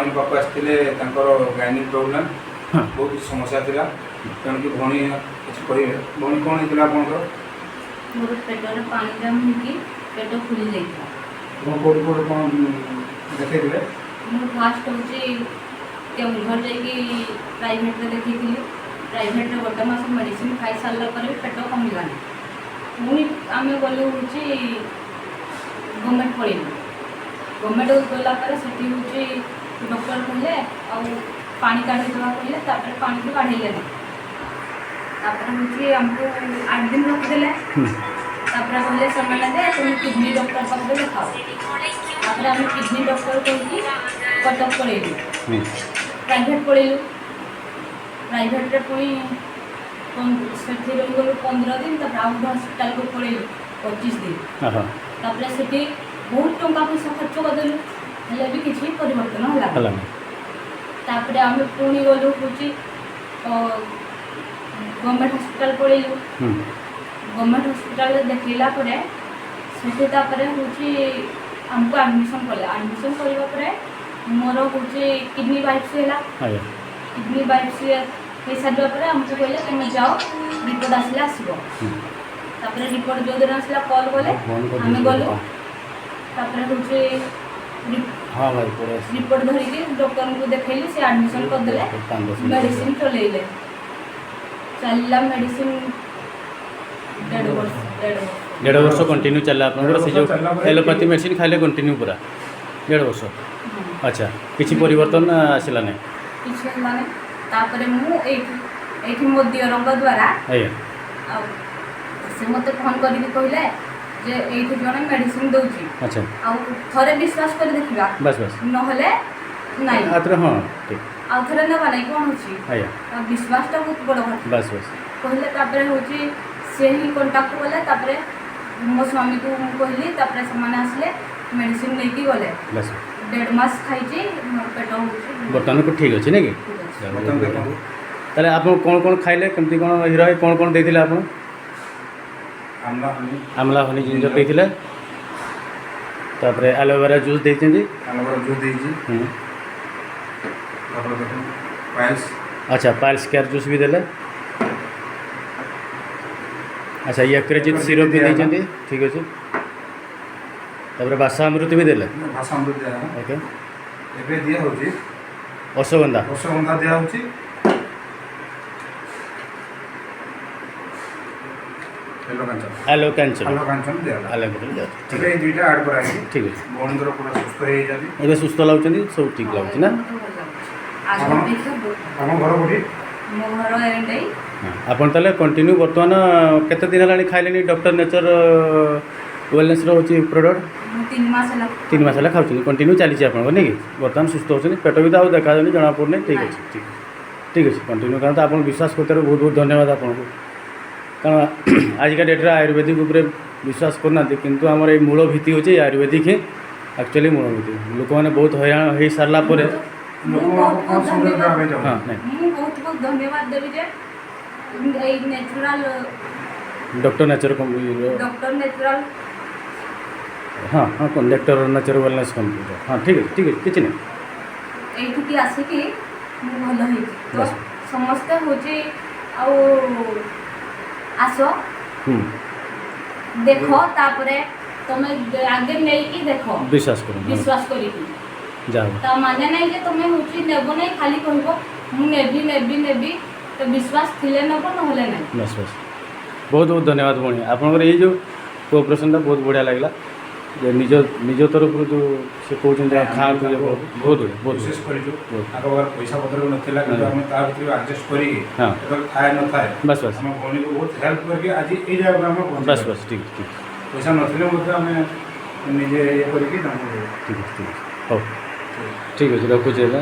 ଆମ ପାଖକୁ ଆସିଥିଲେ, ତାଙ୍କର ଗାଇନିକ୍ ପ୍ରୋବ୍ଲେମ୍, ବହୁତ କିଛି ସମସ୍ୟା ଥିଲା। ତେଣୁକି ଭଉଣୀ କିଛି କହିବେ। ଭଉଣୀ, କ'ଣ ହେଇଥିଲା ଆପଣଙ୍କର? ମୋର ପେଟରେ ପାଣି ଜାମ୍ ହେଇକି ପେଟ ଫୁଲି ଯାଇଥିଲା। ଆପଣ କେଉଁଠି କେଉଁଠି କ'ଣ ଦେଖେଇଥିଲେ? ମୁଁ ଫାଷ୍ଟ ହେଉଛି କେଉଁଝର ଯାଇକି ପ୍ରାଇଭେଟରେ ଦେଖେଇଥିଲି। ପ୍ରାଇଭେଟରେ ଗୋଟେ ମାସ ମେଡ଼ିସିନ ଖାଇସାରିଲା ପରେ ବି ପେଟ କମିଲାନି। ପୁଣି ଆମେ ଗଲୁ ହେଉଛି ଗଭର୍ଣ୍ଣମେଣ୍ଟ ପଳେଇଲୁ। ଗଭର୍ଣ୍ଣମେଣ୍ଟ ଗଲା ପରେ ସେଠି ହେଉଛି ଡକ୍ଟର କହିଲେ ଆଉ ପାଣି କାଢ଼ିଦେବା କହିଲେ। ତାପରେ ପାଣିକୁ କାଢ଼ିଲେନି। ତାପରେ ହେଉଛି ଆମକୁ 8 ଦିନ ରଖିଦେଲେ। ତାପରେ କହିଲେ ସେମାନେ ଯେ ତୁମେ କିଡ଼ନୀ ଡକ୍ଟର ପାଖରେ ଦେଖାଅ। ତାପରେ ଆମେ କିଡ଼ନୀ ଡକ୍ଟର କହିକି କଟକ ପଳେଇଲୁ। ପ୍ରାଇଭେଟ୍ ପଳେଇଲୁ। ପ୍ରାଇଭେଟ୍ରେ ପୁଣି ସେଠି ରହିଗଲୁ 15 ଦିନ। ତାପରେ ଆଉ ଗୋଟେ ହସ୍ପିଟାଲକୁ ପଳେଇଲୁ 25 ଦିନ। ତାପରେ ସେଠି ବହୁତ ଟଙ୍କା ପଇସା ଖର୍ଚ୍ଚ କରିଦେଲୁ, ହେଲେ ବି କିଛି ପରିବର୍ତ୍ତନ ହେଲା। ହେଲାନି। ତାପରେ ଆମେ ପୁଣି ଗଲୁ ହେଉଛି ଗଭର୍ଣ୍ଣମେଣ୍ଟ ହସ୍ପିଟାଲ ପଳେଇଲୁ। ଗଭର୍ଣ୍ଣମେଣ୍ଟ ହସ୍ପିଟାଲରେ ଦେଖେଇଲା ପରେ ସେଠି ତାପରେ ହେଉଛି ଆମକୁ ଆଡ଼ମିସନ୍ କଲେ। ଆଡ଼ମିସନ୍ କରିବା ପରେ ମୋର ହେଉଛି କିଡ଼ନୀ ବାୟୋପ୍ସି ହେଲା। କିଡ଼ନୀ ବାୟୋପ୍ସି ହେଇସାରିବା ପରେ ଆମକୁ କହିଲେ, ତୁମେ ଯାଅ, ରିପୋର୍ଟ ଆସିଲେ ଆସିବ। ତାପରେ ରିପୋର୍ଟ ଯେଉଁଦିନ ଆସିଲା, କଲ୍ କଲେ। ବନ୍ଦ ଆମେ କରିଦେଇଛି। ଗଲୁ। ତାପରେ ହେଉଛି ହଁ ଭାଇ, ପରେ ଆସିବି। ରିପୋର୍ଟ ଧରିକି ଡକ୍ଟରଙ୍କୁ ଦେଖେଇଲୁ। ସେ ଆଡ଼ମିସନ୍ କରିଦେଲେ। 5-10 ମିନିଟ୍। ମେଡ଼ିସିନ ଚଲେଇଲେ। ଚାଲିଲା ମେଡ଼ିସିନ ଦେଢ଼ ବର୍ଷ, ଦେଢ଼ ବର୍ଷ। ଦେଢ଼ ବର୍ଷ କଣ୍ଟିନ୍ୟୁ ଚାଲିଲା ଆପଣଙ୍କର ସେ ଯେଉଁ ଦେଢ଼ ବର୍ଷ ଚାଲିଲା ପରେ ଏଲୋପାଥି ମେଡ଼ିସିନ ଖାଇଲେ କଣ୍ଟିନ୍ୟୁ ପୁରା ଦେଢ଼ ବର୍ଷ? ହଁ। ଆଚ୍ଛା, କିଛି ପରିବର୍ତ୍ତନ ଆସିଲା ନାହିଁ? କିଛି ହେଲାନି। ତାପରେ ମୁଁ ଏଇଠି ମୋ ଦିଅରଙ୍କ ଦ୍ୱାରା ଆଉ ସେ ମୋତେ ଫୋନ୍ କରିକି କହିଲେ ଯେ ଏଇଠି ଜଣେ ମେଡ଼ିସିନ ଦେଉଛି ଆଉ ଥରେ ବିଶ୍ୱାସ କରି ଦେଖିବା, ବାସ୍ ବାସ୍ ନହେଲେ ନାଇଁ। ଆଉଥରେ, ହଁ, ଠିକ୍। ଆଉ ଥରେ ନେବା ନାଇଁ କ'ଣ ଅଛି? ଆଉ ବିଶ୍ୱାସଟା ବହୁତ ବଡ଼ କଥା। ବାସ୍ ବାସ୍ କହିଲେ। ତାପରେ ହେଉଛି ସେ ହିଁ କଣ୍ଟାକ୍ଟ କଲେ। ତାପରେ ମୋ ସ୍ୱାମୀକୁ ମୁଁ କହିଲି। ତାପରେ ସେମାନେ ଆସିଲେ, ମେଡ଼ିସିନ ନେଇକି ଗଲେ। ଦେଢ଼ ମାସ ଖାଇଛି, ମୋର ପେଟ ହେଉଛି ବର୍ତ୍ତମାନ ଠିକ୍ ଅଛି ନାଇଁ କି? ଠିକ୍ ଅଛି। ବର୍ତ୍ତମାନ ଦେଖନ୍ତୁ। ତାହେଲେ ଆପଣ କ'ଣ କ'ଣ ଖାଇଲେ, କେମିତି କ'ଣ, ହିରୋ ଭାଇ କ'ଣ କ'ଣ ଦେଇଥିଲେ ଆପଣ? Amla honey. Amla, honey, ginger ଦେଇଥିଲେ। ତାପରେ ଆଲୋଭେରା ଜୁସ୍ ଦେଇଛନ୍ତି। ଆଲୋଭେରା ଜୁସ୍ ଦେଇଛି। ତାପରେ ଦେଖନ୍ତୁ ପାଇଲ୍ସ। ଆଚ୍ଛା, ପାଇଲ୍ସ କେୟାର ଜୁସ୍ ବି ଦେଲେ। ଆଚ୍ଛା, ୟକ୍ରେଜିତ୍ ସିରପ୍ ବି ଦେଇଛନ୍ତି। ଠିକ୍ ଅଛି। ତାପରେ ବାସା ଅମୃତ ବି ଦେଲେ। ଭାଷା ଅମୃତ ଦିଆହେଲା। ଏବେ ଦିଆହେଉଛି ଅଶ୍ୱଗନ୍ଧା। ଅଶ୍ୱଗନ୍ଧା ଦିଆହେଉଛି। ଆଲୋ କାଞ୍ଚନ। ଆଲୋ କାଞ୍ଚନ। ଆଲୋ କାଞ୍ଚନ ଦିଆହେଲା। ଆଲୋ କାଞ୍ଚନ ଦିଆହେଉଛି। ଠିକ୍। ଏବେ ଏଇ ଦୁଇଟା ଆଡ଼୍ କରାହେଇଛି। ଠିକ୍ ଅଛି। ଭଉଣୀଙ୍କର ପୁରା ସୁସ୍ଥ ହେଇଯାଇଛନ୍ତି। ଏବେ ସୁସ୍ଥ ଲାଗୁଛନ୍ତି? ସବୁ ଠିକ୍ ଲାଗୁଛି ନା? ମତେ ଭଲ ଲାଗୁଛି ଆଗ ଅପେକ୍ଷା ବହୁତ ଭଲ। ଆମ ଘର କୋଉଠି? ମୋ ଘର ଏଣ୍ଡେଇ। ହଁ, ଆପଣ ତାହେଲେ କଣ୍ଟିନ୍ୟୁ ବର୍ତ୍ତମାନ କେତେ ଦିନ ହେଲାଣି ଖାଇଲେଣି ଡକ୍ଟର ନେଚର ୱେଲନେସ୍ର ହେଉଛି ପ୍ରଡ଼କ୍ଟ? ମୁଁ 3 ମାସ ହେଲା। 3 ମାସ ହେଲା ଖାଉଛନ୍ତି। କଣ୍ଟିନ୍ୟୁ ଚାଲିଛି ଆପଣଙ୍କ ନାଇଁ କି? ବର୍ତ୍ତମାନ ସୁସ୍ଥ ହେଉଛନ୍ତି, ପେଟ ବି ତ ଆଉ ଦେଖାଯାଉନି, ଜଣାପଡ଼ୁନି। ଠିକ୍ ଅଛି, ଠିକ୍ ଅଛି। କଣ୍ଟିନ୍ୟୁ କରନ୍ତୁ। ଆପଣ ବିଶ୍ୱାସ କରୁଥିବାରୁ ବହୁତ ବହୁତ ଧନ୍ୟବାଦ ଆପଣଙ୍କୁ। କାରଣ ଆଜିକା ଡେଟ୍ରେ ଆୟୁର୍ବେଦିକ ଉପରେ ବିଶ୍ୱାସ କରୁନାହାନ୍ତି, କିନ୍ତୁ ଆମର ଏଇ ମୂଳ ଭିତ୍ତି ହେଉଛି ଆୟୁର୍ବେଦିକ ହିଁ ଆକ୍ଚୁଆଲି ମୂଳ ଭିତ୍ତି। ଲୋକମାନେ ବହୁତ ହଇରାଣ ହେଇସାରିଲା ପରେ ମୁଁ ଲୋକମାନଙ୍କୁ ବହୁତ କ'ଣ ବହୁତ ସନ୍ଦେଶ ଦେବା ପାଇଁ ଧନ୍ୟବାଦ ଚାହୁଁଛନ୍ତି? ହଁ, ନାଇଁ। ମୁଁ ବହୁତ ବହୁତ ଧନ୍ୟବାଦ ଦେବି ଯେ ଏଇ ନ୍ୟାଚୁରାଲ ଡକ୍ଟର ନେଚର କମ୍ପାନୀର ଡକ୍ଟର ନ୍ୟାଚୁରାଲ ହଁ, ଡକ୍ଟର ନେଚର ୱେଲନେସ୍ କମ୍ପାନୀର। ହଁ, ଠିକ୍ ଅଛି, ଠିକ୍ ଅଛି, କିଛି ନାହିଁ। ଏଇଠିକି ଆସିକି ମୁଁ ଭଲ ହେଇଛି ତ। ସମସ୍ତେ ହେଉଛି ଆଉ ଆସ, ଦେଖ। ତାପରେ ତମେ ଆଗେ ନେଇକି ଦେଖ। ବିଶ୍ୱାସ କରନ୍ତୁ, ହଁ। ବିଶ୍ୱାସ କରିକି। ଯାହା ହଉ। ତା ମାନେ ନାହିଁ ଯେ ତମେ ହେଉଛି ନେବ ନାହିଁ, ଖାଲି କହିବ ମୁଁ ନେବି ନେବି ନେବି। ତ ବିଶ୍ୱାସ ଥିଲେ ନେବ, ନହେଲେ ନାହିଁ। ବାସ୍ ବାସ୍, ବହୁତ ବହୁତ ଧନ୍ୟବାଦ ଭଉଣୀ। ଆପଣଙ୍କର ଏଇ ଯେଉଁ କୋଅପରେସନଟା ବହୁତ ବଢ଼ିଆ ଲାଗିଲା ଯେ ନିଜ ନିଜ ତରଫରୁ ଯେଉଁ ସେ କହୁଛନ୍ତି ଯେ ଖାଆନ୍ତୁ, ଇଏ କରନ୍ତୁ। ବହୁତ ବଢ଼ିଆ, ବହୁତ ବିଶେଷ ବଢ଼ିଆ। କରିଛୁ। ବହୁତ। ତାଙ୍କ ପାଖରେ ପଇସା ପତ୍ର ବି ନଥିଲା, କିନ୍ତୁ ଆମେ ତା ଭିତରେ ଆଡ଼ଜଷ୍ଟ କରିକି ଯେତେବେଳେ ଥାଏ ନଥାଏ, ବାସ୍ ବାସ୍ ଆମ ଭଉଣୀକୁ ବହୁତ ହେଲ୍ପ କରିକି ଆଜି ଏଇ ଜାଗାକୁ ଆମେ ପହଞ୍ଚି। ବାସ୍ ବାସ୍, ଠିକ୍ ଠିକ୍। ପଇସା ନଥିଲେ ମଧ୍ୟ ଆମେ ନିଜେ ଇଏ କରିକି ତାଙ୍କୁ ଠିକ୍ ଅଛି, ଠିକ୍ ଅଛି। ହଉ, ଠିକ୍ ଅଛି, ରଖୁଛି। ହେଲା।